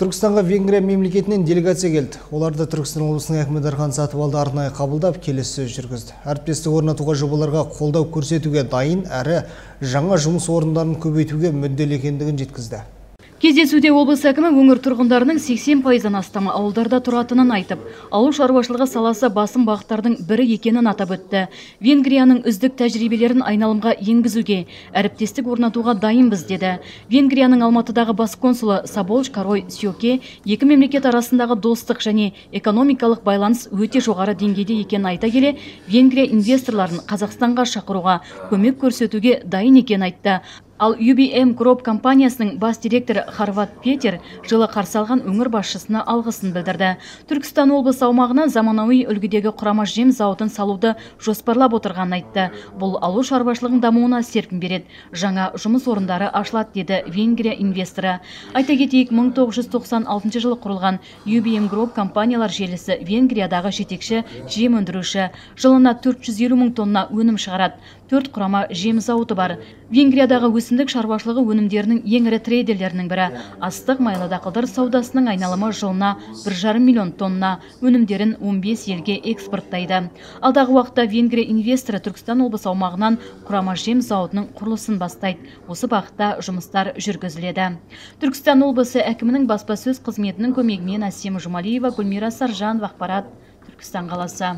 Түркістанға Венгрия мемлекетінен делегация келді. Оларды Түркістан облысының әкімі Дархан Сатыбалды арнайы қабылдап, келіссөз жүргізді. Әріптестік орнатуға, жобаларға қолдау көрсетуге дайын, әрі жаңа жұмыс орындарын көбейтуге мүдделі екендігін жеткізді. Кездесуде облыс әкімі өңір тұрғындарының 80%-дан астамы ауылдарда тұратынын айтып, ауыл шаруашылығы саласы басым бағыттардың бірі екенін атап өтті. Венгрияның үздік тәжірибелерін айналымға енгізуге, әріптестік орнатуға дайынбыз деді. Венгрияның Алматыдағы бас консулы Саболч Карой Сьоке екі мемлекет арасындағы достық және экономикалық байланыс өте жоғары деңгейде екенін айта келе, Венгрия инвесторларын Қазақстанға шақыруға, көмек көрсетуге дайын екенін айтты. Ал UBM Group компаниясының бас директоры Хорват Петер жылы қарсы алған өңір басшысына алғысын білдірді. Түркістан облысы аумағынан заманауи үлгідегі құрама жем зауытын салуды жоспарлап отырғанын айтты. Бұл ауыл шаруашылығының дамуына серпін береді. Жаңа жұмыс орындары ашылады, деді Венгрия инвесторы. Айта кетейік, 1996 жылы құрылған UBM Group компаниялар желісі Венгриядағы жетекші жем өндіруші. Жылына 450 мың тонна өнім шығарады. 4 құрама жем зауыты бар. Венгриядағы өсімдік шаруашылығы өнімдерінің ең ірі трейдерлерінің бірі. Астық, майлы дақылдар саудасының айналымы жылына 1,5 миллион тонна, өнімдерін 15 елге экспорттайды. Алдағы уақытта Венгрия инвесторы Түркістан облысы аумағынан құрама жем зауытының құрылысын бастайды. Осы бағытта жұмыстар жүргізіледі. Түркістан облысы әкімінің баспасөз қызметінің көмегімен Әсем Жұмалиева, Гүлмира Саржанова, ақпарат, Түркістан қаласы.